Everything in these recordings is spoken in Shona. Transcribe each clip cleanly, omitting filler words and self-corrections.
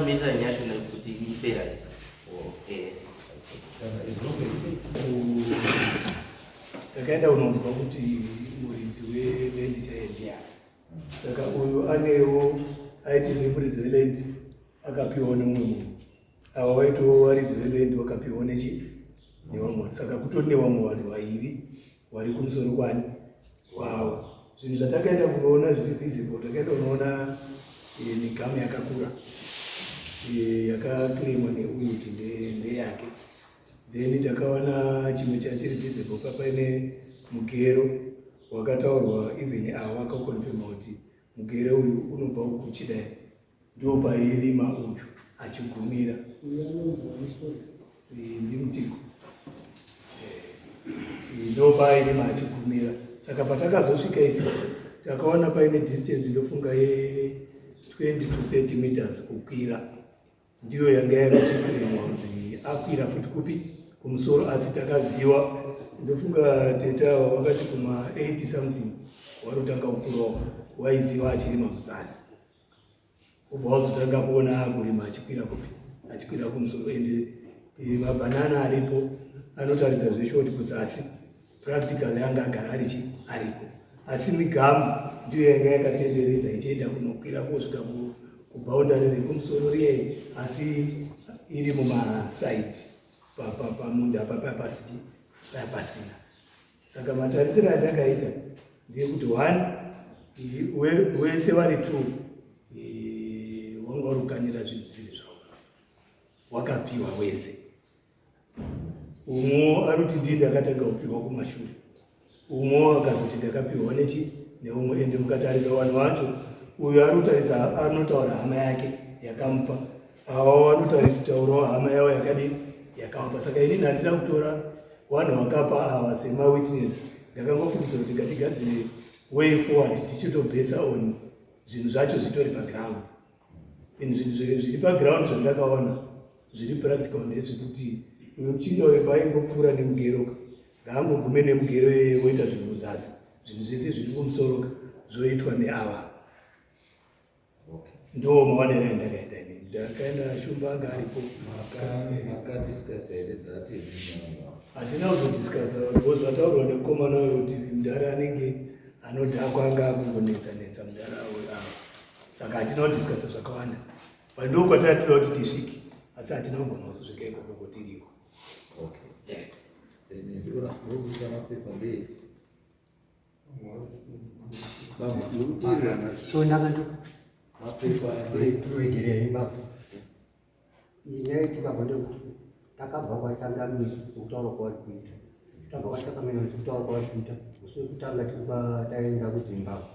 Takamirira nyaya yacho kuti ipera. Eh. Takaenda unonzwa kuti muridzi weland chaiye ndiani. Saka uyu anewo aiti ndiye muridzi weland akapiwa nemumwe munhu. Ava vaitowo varidzi veland vakapiwa nechi nevamwe. Saka kutori nevamwe vanhu vairi vari kumusoro kwani kwavo. Zvinhu zvatakaenda kunoona zviri visible, takaenda kunoona migamu yakakura yakaclaimwa neuyu kuti ndeyake. Then takaona chimwe chachiri visible papaine mugero wakataurwa, even ava vakaconfirma kuti mugero uyu unobva ukuchidai, ndo pairima uyu achigumira. Ndimutiko ndo paairima achigumira. Saka patakazosvika isisu takaona paine distance, ndofunga ye20 to 30 meters kukwira, ndiyo yanga yakuchiclaimwa kunzi akwira futi kupi kumusoro. Asi takaziva, ndofunga tete ava vakati kuma 80 something warotanga kukurawo, waiziva achirima muzasi, ubva wazotanga kuona akurima achikwira kupi, achikwira kumusoro. Ende mabhanana aripo anotaridza zveshe kuti kuzasi practically anga agara arichi ariko, asi migamu ndiyo yanga yakatenderedza ichienda kunokwira kusvika kuboundary rekumusoro riyei, asi iri mumasaidi pamunda pasina. Saka matarisiro andakaita ndeyekuti one, wese vari two wanga uri kukanira zvinhu zvisiri zvavo, wakapiwa wese. Umwe ari kuti ndii ndakatanga kupiwa kumashure, umwe akazoti ndakapiwa nechi neumwe. Ende mukatarisa vanhu vacho, uyu ari kutarisa anotaura hama yake yakamupa, ava vanotarisa taurawo hama yavo yakadii yakavapa. Saka inini handina kutora vanhu vakapa ava semawitness, ndakangofungisa kuti ngatigadzire way forward tichitobhesa on zvinhu zvacho zvitori paground. And zvinhu zviri paground zvandakaona zviri practical ndezvekuti uyu muchinda uyu paingopfuura nemugero, ngaangogume nemugero iyeye, woita zvinhu mudzasi, zvinhu zvese zviri kumusoro zvoitwa neava. Ndo maonero andakaita inini. Ndakaenda, Shumba anga aripo. Makadiscussa here that? Hatina kuzodiscussa because zvataurwa nemukomana uyu kuti mudhara anenge anodhakwa, anga akungonetsa netsa mudhara uyu ava. Saka hatina kudiscussa zvakawanda, ndo kwatatoda kuti tisvike, asi hatina kugona kuzosvika ikoko kutiriko. Okay, then ndobvisa mapepa ndei. Baba, murikuwirirana? Mapepa ndei? Turegerei baba, inyaya baba ndekuti takabva kwachangamiri sekutaura kwavari kuita, tabva kwachangamiri sekutaura kwavari kuita. Musi wekutanga tiri taenda kuZimbabwe,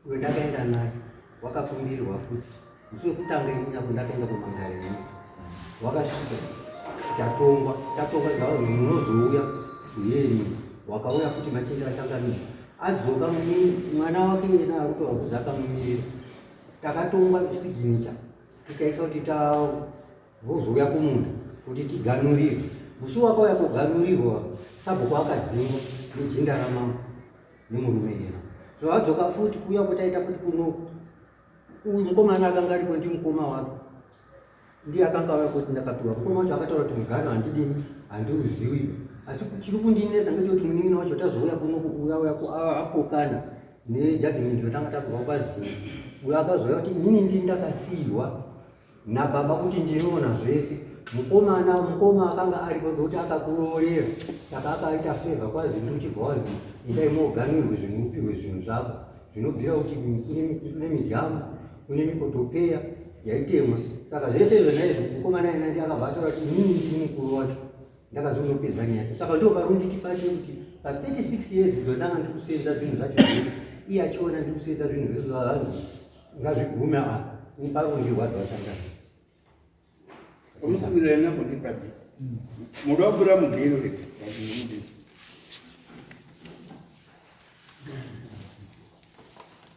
uyo ndakaenda naye wakakumbirwa futi. Musi wekutanga inini apo ndakaenda kumangareni, wakasvika tatongwa, tatongwa zvavo, munozouya kuyeni. Wakauya futi machinda achangamiri adzoka, mwana wake iyena ari kutaura kuti akamumirira. Takatongwa signature, tikaisa kuti tavozouya kumunda kuti tiganurirwe. Musi wakauya kuganurirwa, sabhuku akadzingwa nejinda ramambo nemurume iyena. Zvavadzoka futi kuuya kwataita futi kuno, uyu mukomana akanga ariko ndimukoma wake, ndiye akanga auya kuti ndakapiwa. Mukoma wacho akataura kuti mugano handidini, handiuziwi, asi chiri kundinetsa ndechekuti munin'ina wacho tazouya kuno uya uya apokana nejudgment yotanga tabva kwaziva. Uyo akazouya kuti inini ndii ndakasiyiwa nababa kuti ndinoona zvese. Mukomana, mukoma akanga aripo ndokuti akakuroorera, saka akaita favour kwazi ndiuchibva wazi indai moganirwe zvinhu, upiwe zvinhu zvako. Zvinobvira kuti kune migamu, kune mikotopeya yaitemwa, saka zvese izvo naizvo mukomana ena ndi akabva ataura kuti inini ndini mukuru wacho, ndakazonopedza nyaya. Saka ndo parunditi pacho kuti pa36 years idzo ndanga ndikusenza zvinhu zvacho zvese, iye achiona ndikusenza zvinhu zvese, zvavanzi ngazvigume apa, ini pakundirwadza wachangana. Pamusikuwirirana napo ndepapi? Muda kupura mugero here? Mudii?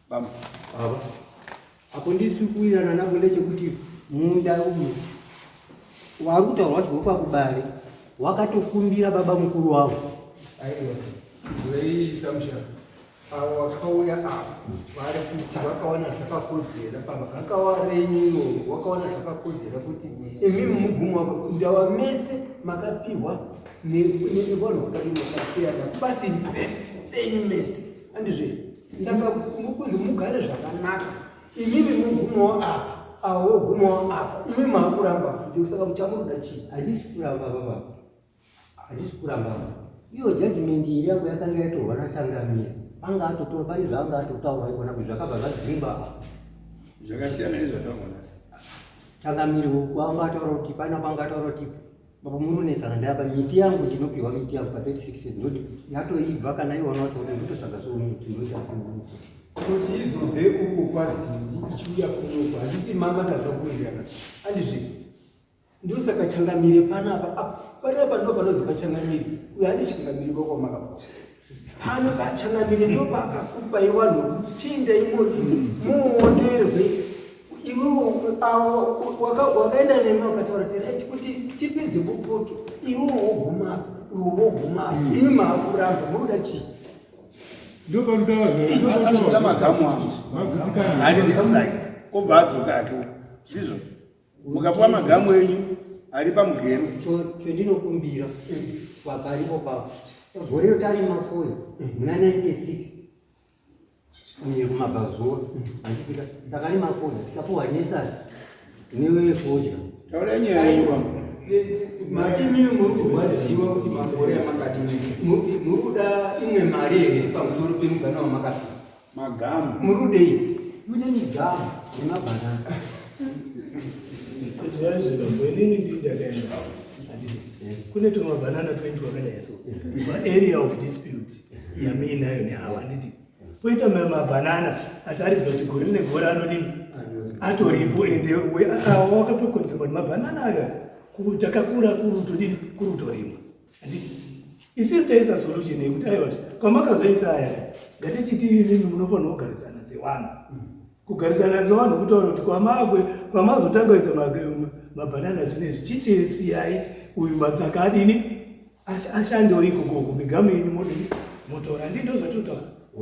Bamba. Ava apo ndisi kuwirirana napo ndechekuti munda uyu wari kutaurwa kuti wekwakubare wakatokumbira baba mukuru wavo. Aiwa. Zvaisa musha. Avo vakauya ava vari kuti vakawana zvakakodzera pamagakawa renyu iroro, vakawana zvakakodzera kuti imimi mugumo wako ndava mese makapiwa nevanhu vakadini vakasiyana basi penyu mese, andizve? Saka mukunzi mugare zvakanaka, imimi mugumowo apa, avo vogumawo apa, imi maakuramba futi. Saka muchamunoda chii? Handisi kuramba baba, handisi kuramba. Iyo judgment iri yangu yakanga yatorwa naChangamire, anga atotora pane zvaanga atotaura ikona kuti zvakabva zvadzingwa apa. Zvakasiyana nezvataurwa nhasi. Changamire wanga ataura kuti pana panga ataura kuti baba murunetsana ndapa miti yangu, ndinopiwa miti yangu pa 36, ndoti yatoibva kana iwana wacho kuti ndotosvaga somuti ndoita kuti izobve uko kwaZindi ichiuya kunoko. Handiti mama taza kuwirirana, andizve? Ndosaka Changamire panapa apa, panapa ndo panozi paChangamire. Uyo handi Changamire kwakwamakabva pano paChangamire, ndo paakakupai vanhu kuti chiendai muonerwe. Iwewo wakaenda nemi wakataura kuti right, kuti tipedze bopoto, iwewo woguma apa, iwe woguma apa, imi maakuramba. Munoda chii? Anoda magamu angu ari this side, kobva adzoka ake. Ndizvo, mukapiwa magamu enyu ari pamugero. Chendinokumbira paripo papo, gore tarima fodya muna 96 kunye kumabvazuva, handipika takarima fodya tikapuwa nesasi nefodya. Taurai nyaya yenyu bambo. Mati mimi muri kurwadziwa kuti makore amakadini, muri kuda imwe mari here pamusoro pemugana wamakapiwa? Magamu. Muri kudei? Kune migamu nemabhanana. Zuva izvo inini ndini ndakaenda, handiti? Kune tumabhanana 20 wakadai so paarea of dispute yamiinayo nehawa, handiti? Poita mabhanana ataridza kuti gore negore anodini atoripo, ende awa wakatoconfirma kuti mabhanana aya takakura kurutodini kurutorima, handiti? Isisi taisa solution yekuti aiwa, kwamakazoisa aya, ngatichiti imimi munofanira kugarisana sevanhu. Kugarisana sevanhu kutaura kuti kwamakwe kwamazotanga kuisa mabhanana zvinezvi, chichisiyai uyu matsaka adini ashandewo ikokoko, migamu yenyu modini motora. Ndi ndo zvatotaura.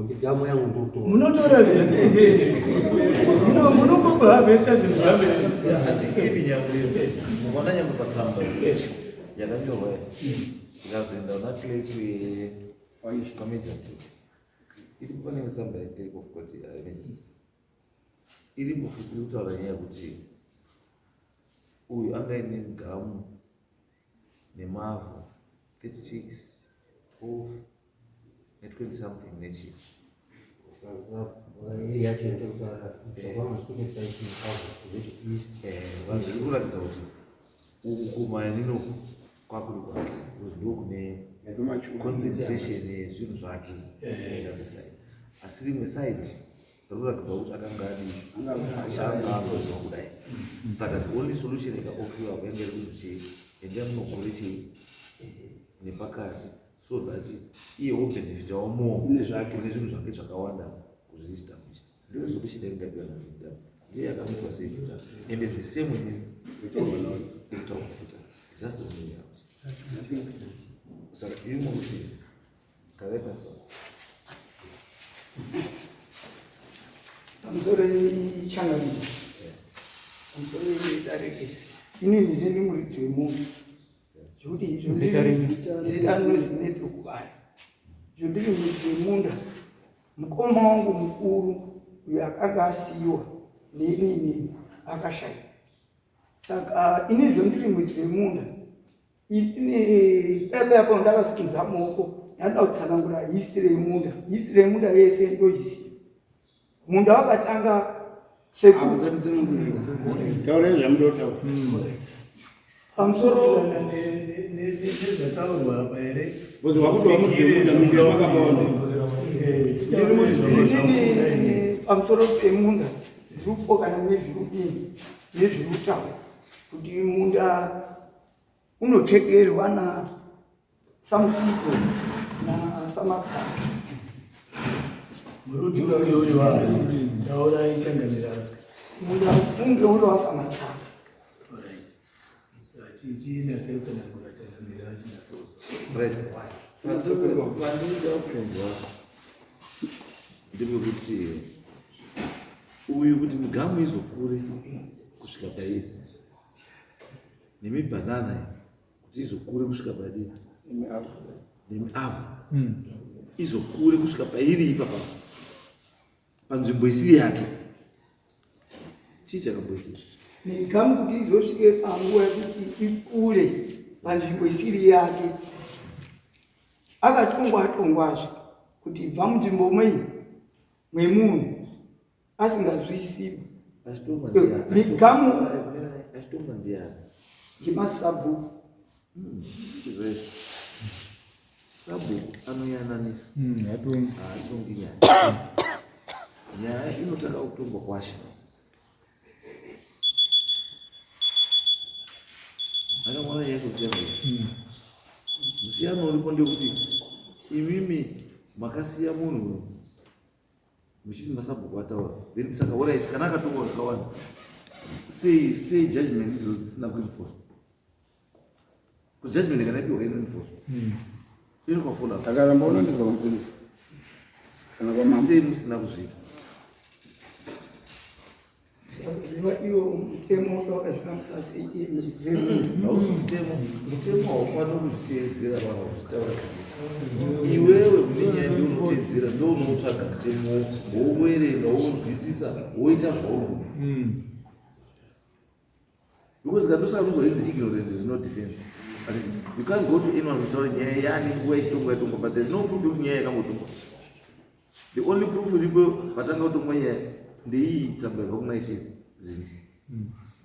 Migamu yangu ndotora. Munotora zviendeni, munongoharvesta zvinhu zvamene. Ivi nyamuriro mukaona nyangwe patsamba yakanyorwa ikazoenda kuna clerk kwamagistrate iripo, pane tsamba yeclerk of court magistrate iripo futi iri kutaura nyaya yekuti uyu anga aine mugamu nemavhu 36 12 ne20 something nechii. Yacho ndokutaura. Vanhu iri kuratidza kuti uku kumanino kwakuri kwake because ndokune concentration yezvinhu zvake side, asi rimwe side rinoratidza kuti akanga adi anga anozwa kudai. Saka the only solution ikaofferwa yange iri kunzi chii, endai munogore chii nepakati so that iye wobenefitawo more Kune zvake. Kune zvinhu zvake zvakawanda kuzviestablished. Ndiyo solution yaingapiwa naZinda, ndiyo yakamuitwa sefuta and it's the same with itaura futa. That's the only way out. Saka iri mukuti karepa so. Pamusoro ichangamire, pamusoro idarekese, inini ndini muridzi wemunhu zvekuti izvo zita rinozi Netokubaya. Izvo ndiri muridzi wemunda. Mukoma wangu mukuru uyo akanga asiyiwa neinini akashaya, saka inizvo ndiri muridzi wemunda. Pepa yapo ndakasimudza maoko, ndanoda kutsanangura history yemunda. History yemunda yese ndoiziva. Munda wakatanga sekuru. Taurai zvamunotaura. Pamusoro. Nezvataurwa apa here? Because wakuti wamudzi wemunda, munda wakapaona. Ndiri muridzi. Inini pamusoro pemunda ndiri kupokana nezvirudini nezvirutaura kuti munda unochekerwa na Samutiko naSamatsaka. Muruti unge uri wani? Taurai changamire azwe. Munda unge uri waSamatsaka. Alright. Chinatseutsanangura changamire achinatso. Right, vandinoda kunzwa. ndepekuti uyu kuti migamu izokure kusvika pairi nemibhanana iyi kuti izokure kusvika padii nemiavhu izokure kusvika pairi ipapa panzvimbo isiri yake. Chii chakamboitika? Migamu kuti izosvike panguva yekuti ikure panzvimbo isiri yake, akatongwa atongwazve kuti ibva munzvimbo mei mwemunhu asingazwisiwi. Migamu achitongwa ndiani? Ndimasabhuku. Sabhuku anoyananisa, haatongi nyaya. Nyaya inotanga kutongwa kwashe. Akamwana nyaya kusiyana. Musiyano uripo ndekuti imimi makasiya munhu muchiti masabhuku ataura, then saka orit kana akatongwa kakawanda sei sei judgment idzodzo dzisina kuenforcwa? Kujudgment kana ipiwa inoenforcwa, inokwafula. Akaramba unondizwa mapurisa kana kwamambo. Sei musina kuzviita? Ziva iwo mutemo wakazvifambisa sei iye? Hausi mutemo. Mutemo haufaniri kuzviteedzera vanhu vachitaura zvinoita iwewe. Une nyaya ndiyo unoteedzera, ndo unotsvaga mutemo, wouwerenga, wonzwisisa, woita zvauri kuda, because kana usakuzwa, ignorance is no defense. But you can't go to anyone kutaura nyaya yani nguva ichitongwa yatongwa, but there's no proof yekuti nyaya yakambotongwa. The only proof iripo vatanga kutongwa nyaya ndeiyi tsamba yabva kuna Ishe Zindi.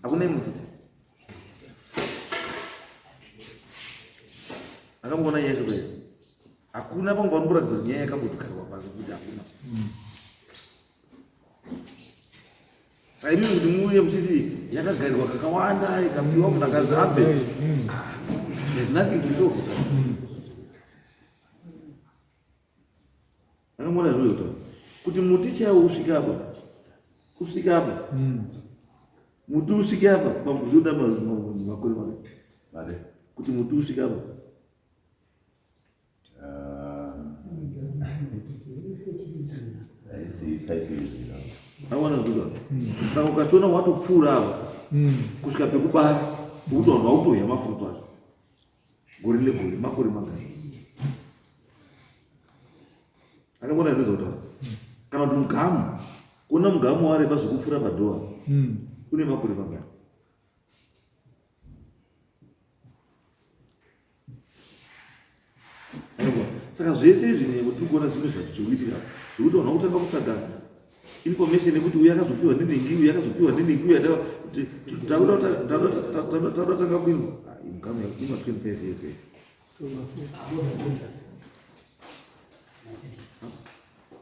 Hakuna imwe futi akamboona nyaya yacho kwayo. Hakuna pamwe panomboratidza kuti nyaya yakambotogarwa pasi kuti hakuna. Saka imimi kuti muuye muchiti yakagarirwa kakawanda, ikapiwa munhu akazi abve, there's nothing to show for that. Akamboona zvinoita kuti muti chaiwo usvike apa, usvike apa, muti usvike apa pamuzvinoda makore makati Mare. kuti muti usvike apa? Haisi 5 years now. Awana kuza. Saka ukachiona watopfuura apa kusvika pekubara, ukuti vanhu vautohya mafruits acho gore negore, makore mangani? Akamboona zvinoza kutaura kana kuti mugamu, kuona mugamu wareba zvekupfuura padhoa, une makore mangani? Aiwa, saka zvese izvi nekuti tiri kuona zvinhu zvikuitika zvekuti vanhu vakutanga kutsvaga information yekuti uyu akazopiwa nenhingi, uyu akazopiwa nenhingi, uyu takuda tanga kuinzwa mugamu ima 25 years kai.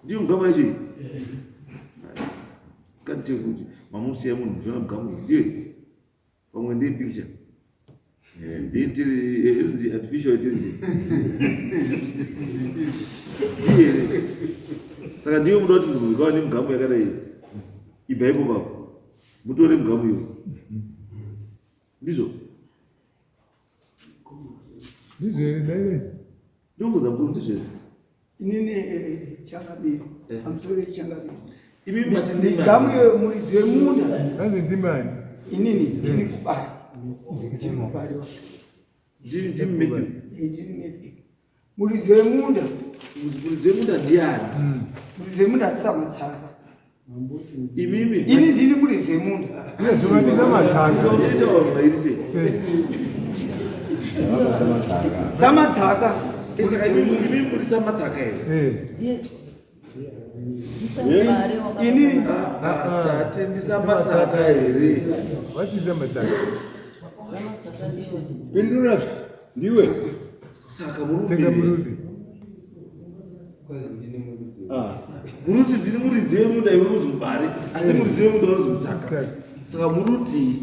Ndiyo mugamu yacho iyi kati kuti mamusiya munhu muchiona mugamu iyi ndiyo pamwe ndiye picture inonzi artificial intelligence ndiye here? Saka ndiyo muda kuti munhu ikawa nemugamu yakadai, ibva ipo papo mutore mugamu iwo, ndizvo? Ndizvo here dai? Ndinobvunza mukuru, ndizvo here? Inini changamire, pamusoro vechangamire. Imi mati ndimani? Migamu iyoyo muridzi wemunda. Hanzi ndimani? Inini ndini kubari, ndini mubari wacho. Ndimi Matthew? Ndini Matthew. Muridzi wemunda. Muridzi wemunda ndiani? Muridzi wemunda handisamatsaka. Imimi? Ini ndini muridzi wemunda. Iye zvinotisa matsanga. Unoita vanhu vairi sei? Samatsaka. Saka imimi muri samatsaka here? Inini Tate ndisamatsaka here? Vachisa matsanga. Pindura, ndiwe. Saka Saka muri muruzi. Muruti ndini muridzi wemunda, iwe uzi mubare, asi muridzi wemunda uruzi mutsaka. Saka muruti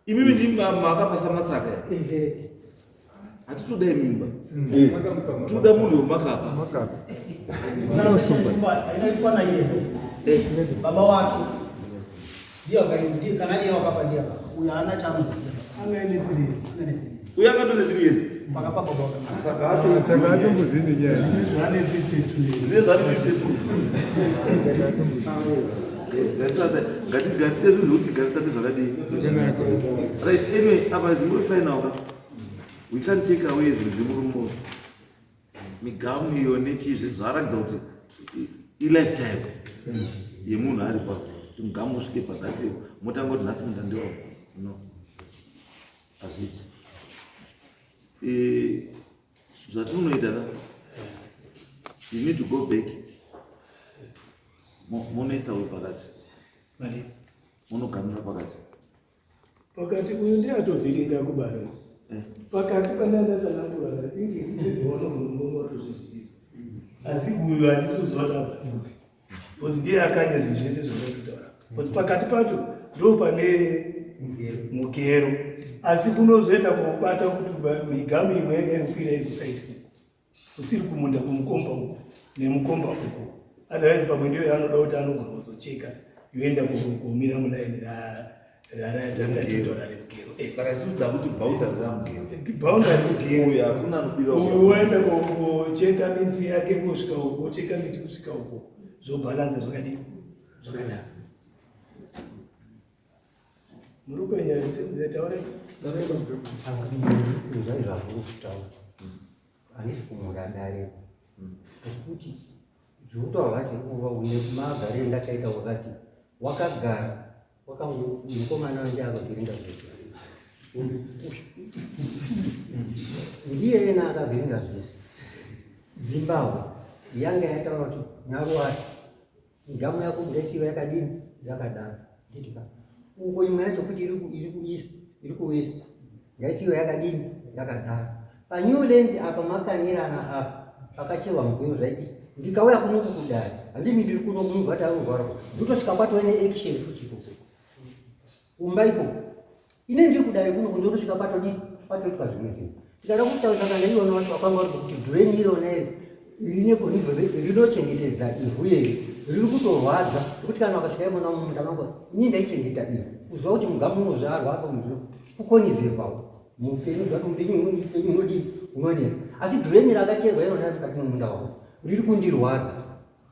imimi ndimi makapasa matsaka. Ehe. Hatitodai mimba, toda munhu wemakapa. Makapa. Inaiswa naiye baba wake, ndiye ndiye kana ndiye wakapa, ndiye akapa. Uyo haana chaanoziva. Anga ine 3 years. Uyo akatone 3 years. Pakapa baba wake. Saka Saka atombozivi nenyaya. Zvane 52 years. Ziye zvane 52. Ngatigarise zvinhu zvekuti garisane zvakadii. Right, anyway, apa zvingori final ka. We can't take away zvinhu zvemurume. Migamu iyo nechii zvese zvaratidza kuti ilifetime yemunhu ari pa kuti mugamu usvike pakati motanga kuti nhasi munda ndewangu. No. Hazviiti. Zvatinoita ka you need to go back monoisa uyu pakati monoganura pakati Pakati uyu ndiye atovhiringa kubara. Pakati pandandatsanangura I think ndinoona munhu watozvizwisisa. Asi uyu handisi kuziva kuti abva kupi. Because ndiye akanya zvinhu zvese zvandatotaura. Because pakati pacho ndo pane mugero. Asi kunozoenda kobata kuti migamu imwe yanga iri kukwira iri kuside uku. Kusiri kumunda kumukomba uku nemukomba uku. Otherwise pamwe ndiyo yaanoda kuti anogona kuzocheka yoenda kumira mulaini ratatotora remugero. Saka isusu dzakuti boundary ramugero. Boundary mugero. Uyu hakuna anobira Uyu woenda kocheka miti yake kusvika uku, wocheka miti kusvika uku. Zvobhalansa zvakadii? Zvakadaro. Muri kuenya taurai. Zvai zvavuri kutaura handisi kumura dare, asi kuti zvekutaura zvacho kuva une magariro ndakaita wakati wakagara wakango mukomana wanje akavhiringa zvese, ndiye ena akavhiringa zvese. Zimbabwe yanga yataura kuti Nyaruwati migamu yako ngaisiva yakadini, yakadaro, nditika uko imwe yacho futi iri kueast, iri kuwest, ngaisiva yakadini, yakadaro. PaNew Lands apa makanirana apa pakacherwa mugwero. Zvaiti ndikauya kunoku kudai, handini ndiri kuno kunobva taurwara, ndotosvika kwatove neaction futi ikoko kumba ikoko. Ine ndiri kudai kuno kundotosvika kwatodii, kwatoitwa zvimwe zvinhu. Tikada kutaurisa kana iwona wacho wakanga uri kuti drain irona iri rine konivho rinochengetedza ivhu iri riri kutorwadza, nekuti kana wakasvika imona mumunda mangu, ini ndaichengeta ivhu kuziva kuti mugamu unozvarwa apa muzvino kukonizevhawo muupenyu zvati upenyu unodii, unonetsa. Asi drain rakacherwa irona mukati memunda wavo riri kundirwadza,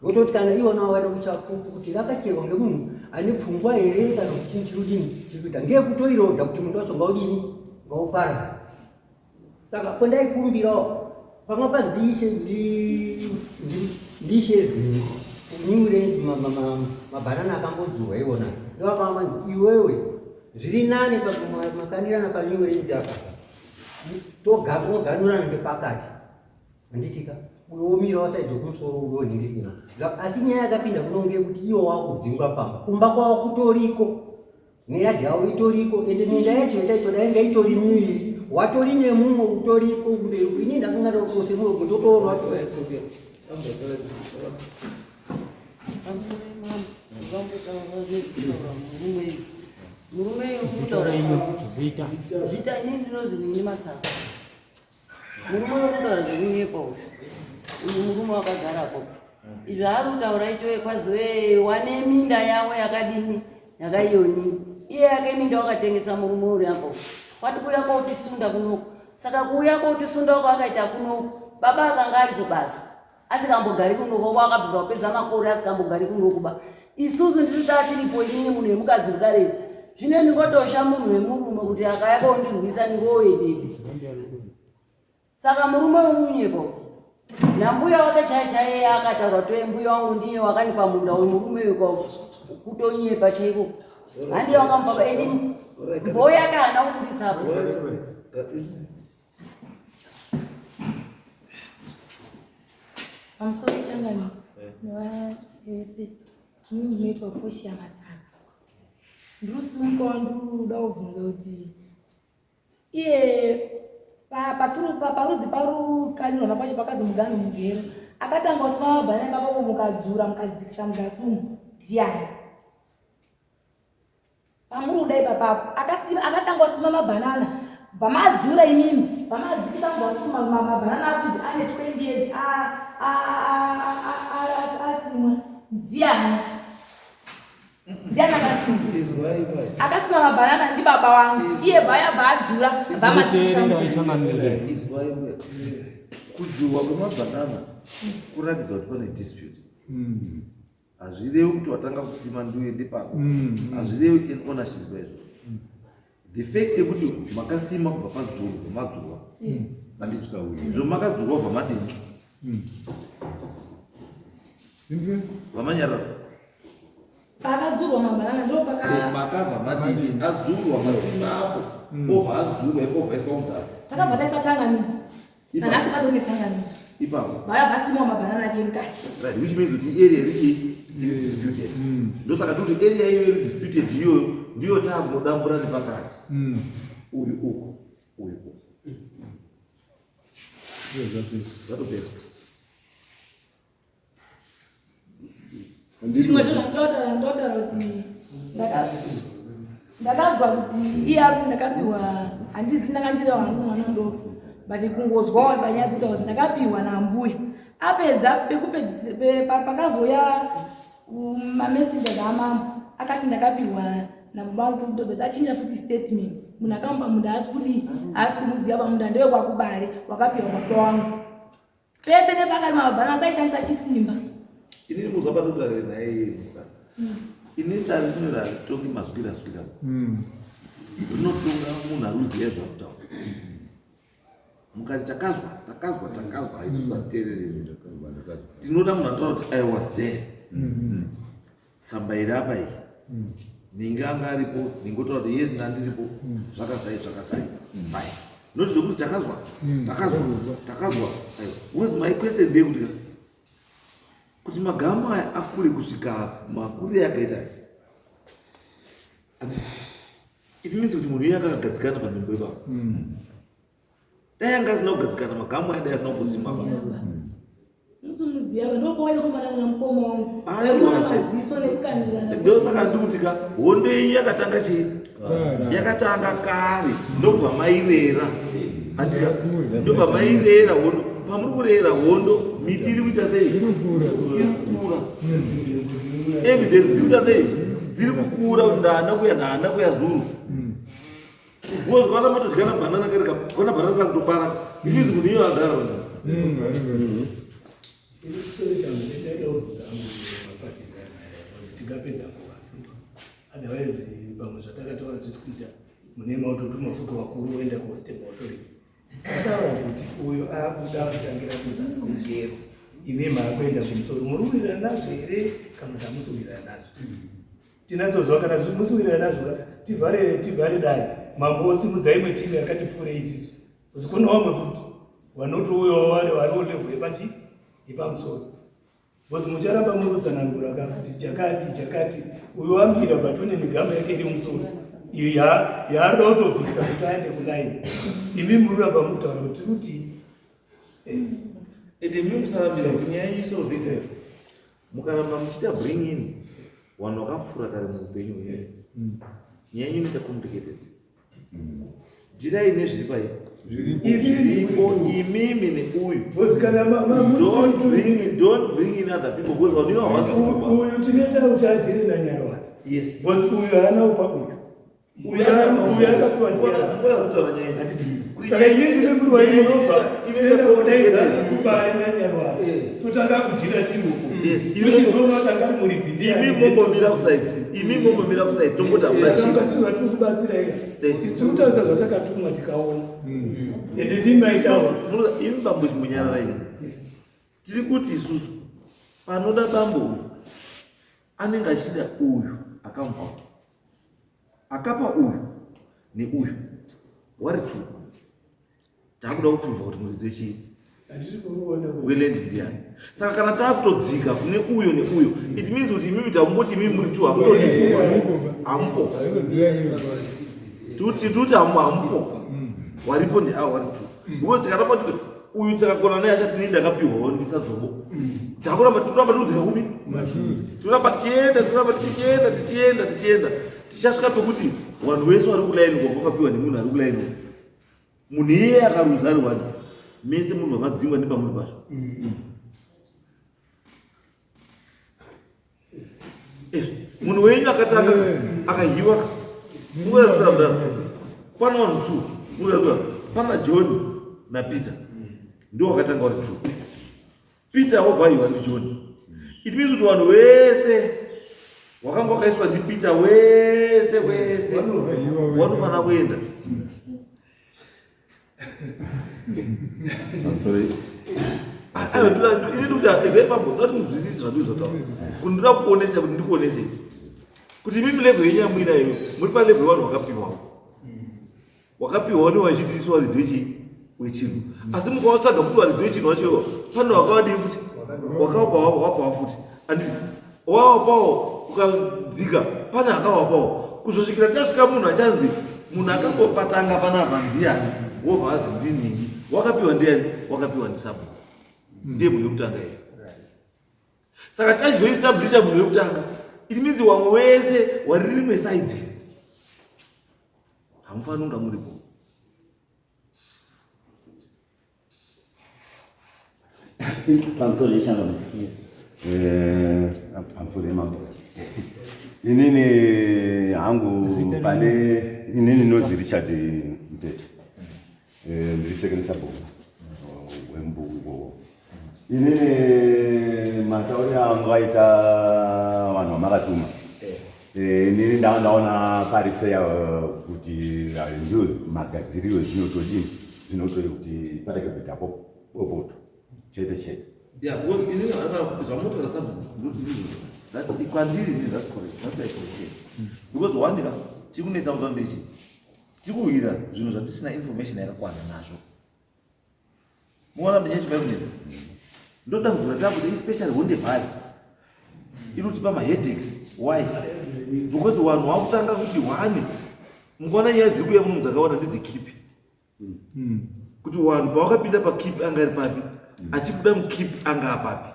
vototi kana iwona wada kuchapupu kuti rakacherwa ngemunhu ane pfungwa here kana kuti chinhu chiri kudini chiri kuita ngeyekutoirodha kuti munhu wacho ngaudini, ngauparara. Saka kwendaikumbirawo pamwe pandishe ndishe zini New Range, mabhanana akambodzurwa iwona ndoapamanzi iwewe zviri nani makanirana paNew Range apa toganurana ngepakati, handitika? Uyo womira wasaidza kumusoro, uyo nhingirikina. Asi nyaya yakapinda kuno ngeyekuti iwo wakudzingwa pamba, kumba kwavo kutoriko neyadhi yavo itoriko, ende minda yacho yataitoda yanga itori miviri, watori nemumwe utoriko kumberi. Ini ndakanga ndakose mumwe ndotoona. Murume Zita. Zita ini ndinozi Nini Masaka. Murume uri kutaura zvekunyepa uyu. Uyu murume wakagarapo izvo ari kutaura itoe kwazive wane minda yavo yakadini, yakaiyoni iye yake minda wakatengesa. Murume uri apo kwati kuuya kotisunda kunoku. Saka kuuya kotisunda uko akaita kunoku, baba akanga ari kubasa asikambogari kunoko, kwakabvira kupedza makore asikambogari kunoku ba. Isusu ndisi tatiripo, inini munhu wemukadzi kudare izvi zvino ndingotosha munhu wemurume kuti akaya kondirwisa ndingowedepi. Saka murume wemunyepo nambuya wake chai chaiye akataura kuti mbuya wangu ndiye wakanipa munda uyu. Murume uyu kutonyepa chaiko, handiye wakamupa eni mboo yake haana kubuditsapo. Pamusoro changani nevavese, zvimwe ndinoitwa Poshia Matsaka. Ndiri ndikuda kubvunza kuti iye parudzi parukanirwana pacho pakanzi mugano mugero, akatanga kusima mabhanana ipapapo mukadzura mukadzikisa muzasi umu ndiani? Pamuri kuda ipapapo akatanga kusima mabhanana pamadzura imimi, pamadzikisa muzasi umu, mabhanana akuzi ane 20 years asimwa ndiani? Ndiani akasima? Akasima mabhanana ndibaba wangu. Iye baya badzura Teerera ichangamire. Izwai mbuya. Kudzurwa kwemabhanana kuratidza kuti pane dispute. Hazvirevi kuti watanga kusima ndiuende pako. Hazvirevi an ownership paizvo. The fact yekuti makasima kubva padzurwa madzurwa. Handiti zvo makadzurwa kubva madini? Vamanyarara. Pakadzurwa mabhanana ndo paka Makabva madini adzurwa masima apo. Obva adzurwa ipo obva aiswa mudzasi. Takabva taisa tsangamidzi. Nanhasi pato netsangamidzi. Ipapo. Vaya vasimawo mabhanana ake mukati. Right, which means kuti area irichi iri disputed. Ndosaka tiri kuti area iyoyo iri disputed iyoyo ndiyo taakunodambura nepakati. Uyu uku, uyu uku. Zvatopera. Zvimwe ndozvandotaura ndotaura kuti ndakazwa kuti iye ari ndakapiwa handizi ndanga ndiri hangu mwana mudoko but kungozwawo panyaya dzekutaura kuti ndakapiwa nambuya apedza pekupedzisira pakazouya mamessengers amambo akati ndakapiwa nababa vangu kutodza achinja futi statement munhu akamupa munda haasi kudii haasi kumuziva pamunda ndewekwakubare wakapiwa baba wangu pese nepakati mabhana asaishandisa chisimba. Inini kuzwa panotaura naye iye musikana. Inini dare rino haritongi mazwira zwira. Rinotonga munhu ari kuziva zvakutaura. Mukati takazwa, takazwa, takazwa, haisusu hatiteereri. Tinoda munhu anotaura kuti I was there. Tsamba iri apa iyi. Ninge anga aripo, ninge otaura kuti yes ndandiripo, zvakazai zvakazai. Fine. Not zvekuti takazwa, takazwa, takazwa. Aiwa. Because my question ndeyekuti kuti magamu aya akure kusvika makurire akaita. Handiti it means kuti munhu iye akagadzikana panzvimbo ipapo. Dai anga asina kugadzikana magamu aya dai asina kusimwa pa. Musumuziva ndokwaikumana namukoma wangu. Aiwa. Aiwa maziso nekukandirana. Ndosaka ndikuti ka hondo yenyu yakatanga chii? Yakatanga kare ndobva mairera. Handika ndobva mairera hondo. Pamuri kurera hondo miti iri kuita sei? Iri kukura. Evidence dziri kuita sei? Dziri kukura kuti ndaana kuya ndaana kuya zuru. Because kana matodyana banana kare kana banana rakutobara. It means munhu iye agara panzvimbo. Tingapedza nguva otherwise pamwe zvatakataura zvisi kuita mune mautotuma futi wakuru woenda kustep authority. Takataura kuti uyu akuda kutangira kuzasi kumugero, imi maakuenda kumusoro. Muri kuwirirana nazvo here kana kuti hamusi kuwirirana nazvo? Tinatsozwa kana musi kuwirirana nazvo tivhare tivhare dare, mambo osimudza imwe timu yakati pfuurei isisu kuzi kune vamwe futi vanotouyawo vari variwo level yepachi yepamusoro because mucharamba muri kutsanangura ka kuti chakati chakati uyu wamira but une migamu yake iri musoro iyo yaarida kutobvisa kuti aende kulaini, imi muri kuramba mukutaura kuti tiri kuti Ende imi musarambira kuti nyaya yenyu isolveke. Mukaramba muchiita bring in vanhu vakapfuura kare muupenyu hwenyu, nyaya yenyu inoita complicated. Dhirai nezviri pai zviripo imimi neuyu. Because kana Don't bring in other people because vanhu ivavo havasi kupa. Uyu tinoita kuti adhire naNyarwati because uyu haana kupa uyu, uyu uyu akapiwa ndiani? Kutaura nyaya Hatiti saka imi tine muri wainobva toenda kodaidza kubare naNyarwati totanga kudhira tiri uku tochizoona kuti angari muridzi ndiani. Imi mombomira kuside, imi mombomira kuside, tomboti hamuna chii. Tiri tiri kubatsira ika isu tiri kutarisa zvatakatumwa tikaona ende ndimaitaura. Imi bambo chimbonyararai. Tiri kuti isusu panoda bambo uyu anenge achida uyu akamupa, akapa uyu neuyu wari two, taakuda kuprova kuti muridzi wechii Hatiri kuona weland ndiani. Saka kana taakutodzika kune uyo neuyo, it means kuti imimi takumboti imimi muri two hamutodi hamupo, tuti hamupo, waripo ndi avo wari two, because tikaramba kuti uyu takakona naye achati nii ndakapiwawo ndisadzobo, takuramba toramba tikudzika kupi, toramba tichienda, toramba tichienda tichienda tichienda, tichasvika pekuti vanhu vese vari kulaini kwakapiwa nemunhu ari kulaini, munhu iyeye akaruza ari wani, mese munhu wakadzingwa nepamuri pacho. Munhu wenyu akatanga akahiwa munoratidza kudaro. Pana vanhu two, munoratidza pana John naPeter. Ndiwo wakatanga vari two. Peter wobva ahiwa ndiJohn. It means kuti vanhu wese wakanga wakaiswa ndiPeter wese wese wanofanira kuenda. Ini ndikuti zvandikuzotaura kuti ndoda kuonesa kuti ndikuonesei kuti imimi level yenyu yamuinayo muri palevel yevanhu vakapiwawo wakapiwawo newachiti isu varidzi wechii wechinhu asi mukawatsvaga kuti varidzi wechinhu wacho pane wakavadii futi wakavapawa futi anditi wawapawo ukadzika pane akawapawo kuzosvikira tasvika munhu achanzi munhu akangopatanga panapa ndiani wobva azi ndinhingi wakapiwa ndiani wakapiwa ndisabu ndiye munhu wekutanga iye saka tachizoestablisha munhu wekutanga it means wamwe wese wari rimwe side hamufaniri kunga muripo. Pamusoro yechangamire. Pamusoro yemambo. Inini hangu pane inini ndinonzi Richard Mtete. Ndiri second sabhuku wembuku. Inini matauriro angu aita vanhu vamakatuma. Inini ndaona pari fair kuti ndio magadziriro zvinotodini zvinotodi kuti parege kuita bopoto chete chete. Yeah, because inini zvamunotaura sabhuku ndoti ndizvo that kwandiri inini that's correct, that's my position. Because one ka tiri kunetsa muzuva ndechi tiri kurwira zvinhu zvatisina information yakakwana nazvo. Muona mwenye chimwe kunetsa. Ndodambudziko ratakuti especially Honde Valley inotipa maheadaches. Why? Because vanhu vakutanga kuti one mukaona nyaya dziri kuuya muno dzakawanda ndedzekipi. Kuti vanhu pavakapinda pakeep anga ari papi achibuda mukeep anga apapi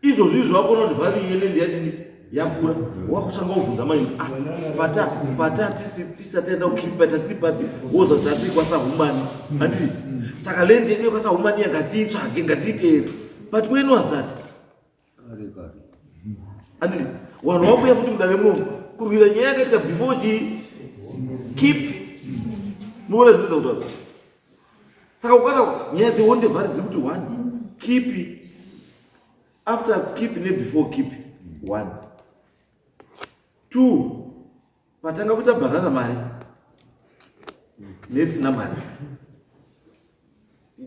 izvozvo izvo vakuona kuti value yeland yadini yakura wakusanga wobvunza mai ah, pata pata tisati taenda kukeep pata tiri papi woza kuti tatiri kwasahumani handiti saka land yedu yekwasahumani iya ngatiitsvage ngatiiteere but when was that handiti vanhu vakuya futi mudare munomu kurwira nyaya yakaitika before chii keep muona zvinoita kutaura saka ukana nyaya dzehonde valley dziri kuti one keep after keep nebefore keep one two patanga kuita bhanana mari netsina mari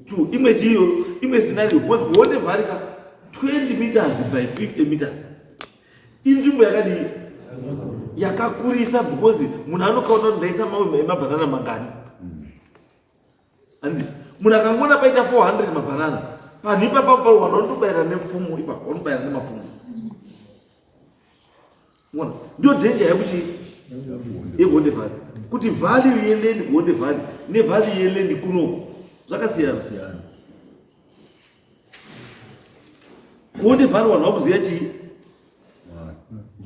two imwe chiyo imwe scenario because kuhonde valley ka 20 meters by 50 meters inzvimbo yakadii yakakurisa because munhu anokaona kuti ndaisa mawe emabhanana mangani andi munhu akangoona paita 400 mabhanana panhu ipapa vanhu vanotobayira nepfumo ipapo vanobayira nemapfumo ona ndio danger yekuti yekuhonde valley kuti value yeland kuhonde valley nevalue yeland kunoku zvakasiyana siyana kuhonde valley vanhu vakuziva chii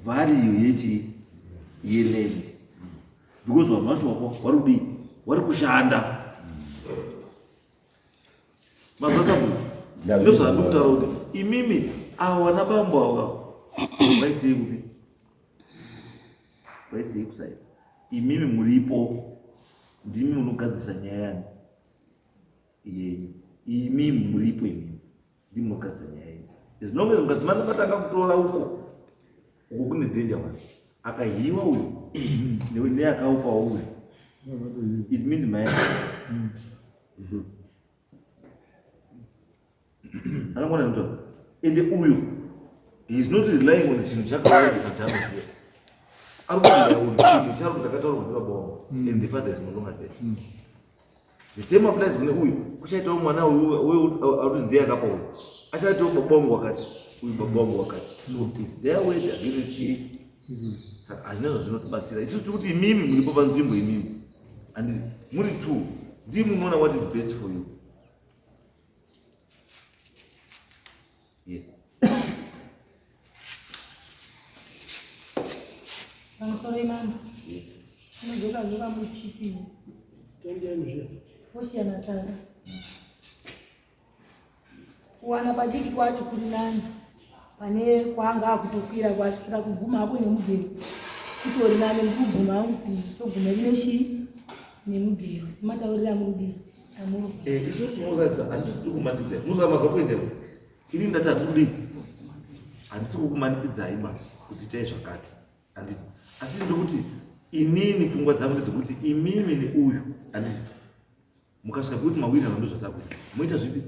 value yechii yeland because vanhu vacho wako vari kudii vari kushanda mazasabu ndozvandikutaura kuti imimi avo vana bambo ava vaisei kupi vaisei kusaidi imimi muripo ndimi munogadzisa nyaya yani yenyu imimi muripo imimi ndimi munogadzisa nyaya yenyu as long as mukadzimana matanga kutora uko uko kune danger one akahiwa uyu neakaupawo uyu it means my anongona ndotaura ende uyu he is not relying on chinhu chakawanda chaanoziva ari kurely on chinhu charo ndakataurwa ndibaba wangu and the father is no longer there. The same applies kune uyu kuchaitawo mwana uyu ari ndiye akapa uyu achaitawo baba wangu wakati uyu baba wangu wakati so it's their word against chii saka hazvina zvazvinotibatsira isusu tiri kuti imimi muripo panzvimbo imimi and muri two ndii munoona what is best for you. Yes. Pamusoro imama. Unodzoka dzoka muchiti. Vosiyana sana. Kuwana padiki kwacho kuri nani. Pane kwaanga akutokwira kwacho saka kuguma hako nemugero kutori nane ndikubvuma hangu kuti toguma nechii nemugero sematauriro amurudii amuri Eh, isusu munozaridza asi tiri kumanikidzai munoziva mazuva kuendera ini ndati handisi kudii handisi kukumanikidzai ba kuti itai zvakati handiti asi ndikuti inini pfungwa dzangu ndedzekuti imimi neuyu handiti mukasvika pekuti mawirirana ndozvatakuita moita zvipi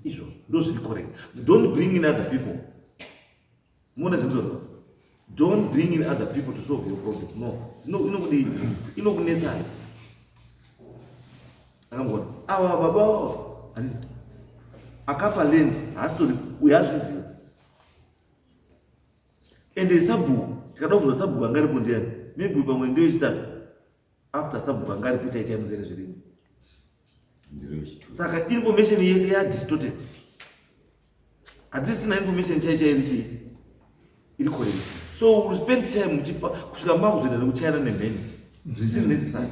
izvozvo ndozviri correct don't bring in other people muona zvinzorwa don't bring in other people to solve your problem no inokudii inokunetsai akamboona ava baba vavo handiti akapa land haasitori uyo azviziva ende sabhuku tikada kubvunza sabhuku anga aripo ndiani maybe pamwe ndiyo yechitatu after sabhuku anga aripo chaichaimuzere zverindi saka information yese yadistorted hatisisina information chai chai iri chii iri correct so we spend time muchifa kusvika makuzoenda nekuchaira nemheni zvisiri necessary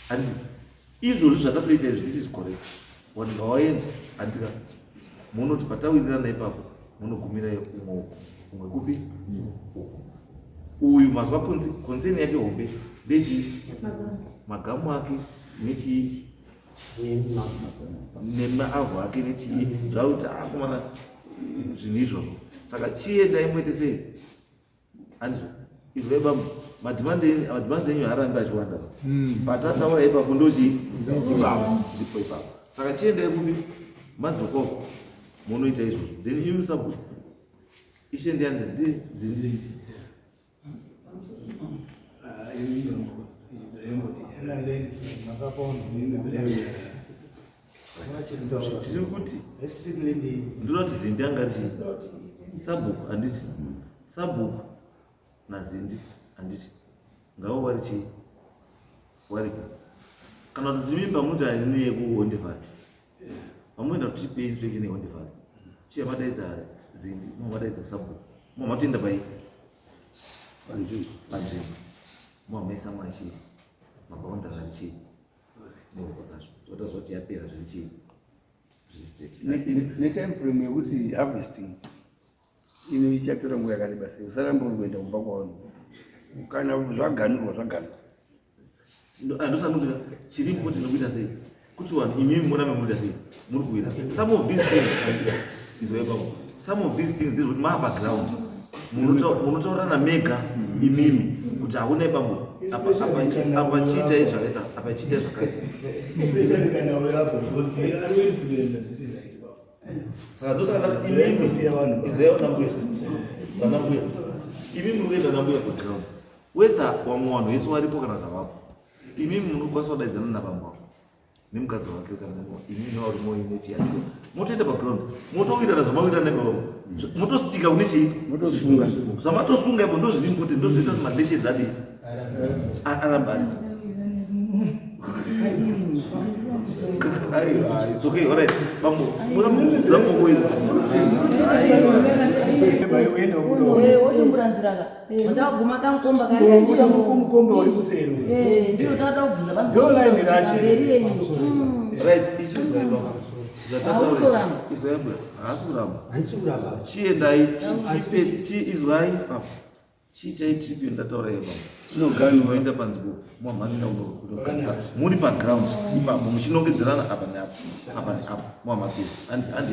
handiti izvozvi zvatatoita izvi this is correct vanhu ngavaende handika munoti patawirirana ipapo munogumira umwe uku umwe kupi uku uyu mazwa concern yake hombe ndechii magamu ake nechii nemaavhu ake nechii zvakuti akomana zvinhu izvozvo saka chiendai muite sei andizvo izwai bambo madhimandi enyu haarambi achiwanda patataura ipapo ndochii ipapo ndipo ipapo saka chiendai kupi madzokoko munoita izvozvo then imi musabhuku ishe ndiani ndi zinzi tiri kuti ndinoda kuti zindi anga chii sabhuku handiti sabhuku nazindi handiti ngavo wari chii waripo kana kuti mimba muti haini yekuhonde valley vamoenda kuti tipe inspection yehonde valley chiya madaidza zindi madaidza sabhuku matoenda pai panzvimbo mamaisa machii mabaundari ari chii nehuku dzacho totaziva kuti yapera zviri chii zviri straight netime frame yekuti harvesting ino ichatora nguva yakareba sei usaramba uri kuenda kumba kwavanhu kana zvaganurwa zvaganurwa ndosandudzira chiripo tinokuita sei kuti vanhu imimi murambe munoita sei muri kuwira some of these things izwa ipapo some of these things ndezvekuti maa paground munotaurirana mega imimi kuti hauna ibambo apa chiitai zvakaita apa chiitai zvakati saka ndosaka imimi izwai vanambuya vanambuya imimi muri kuenda nambuya paground whether wamwe vanhu vese varipo kana zvavapo imimi munokwanisa kudaidzana nabambo avo nemukadzi wake kana imimi nevarume wenyu nechiyandiko motoenda paground motowirirana zvamawirirana ipavo motostika kune chii motosunga zvamatosunga ipo ndozviri important ndozvinoita kuti marelations adii aramba ari aiwa it's okay all right bambo murambo wotomburanziraka Ndaguma kamukomba kamubuda mukomba uri kuseri. Eh, ndiro tata kubvunza vanhu. Ndo line racho. Mberi yenyu. Right, ichi izwai baba. Zvatataura izwai baba. Haasi kuramba. Handisi kuramba. Chiendai, chipe, chi izwai baba. Chiitai trip yandataura iyo baba. Inoganwa. Moenda panzvimbo mwamhanira unogarisa. Muri paground ipapo muchinongedzerana apa neapa. Apa neapa. Mwamhapira. Andi andi.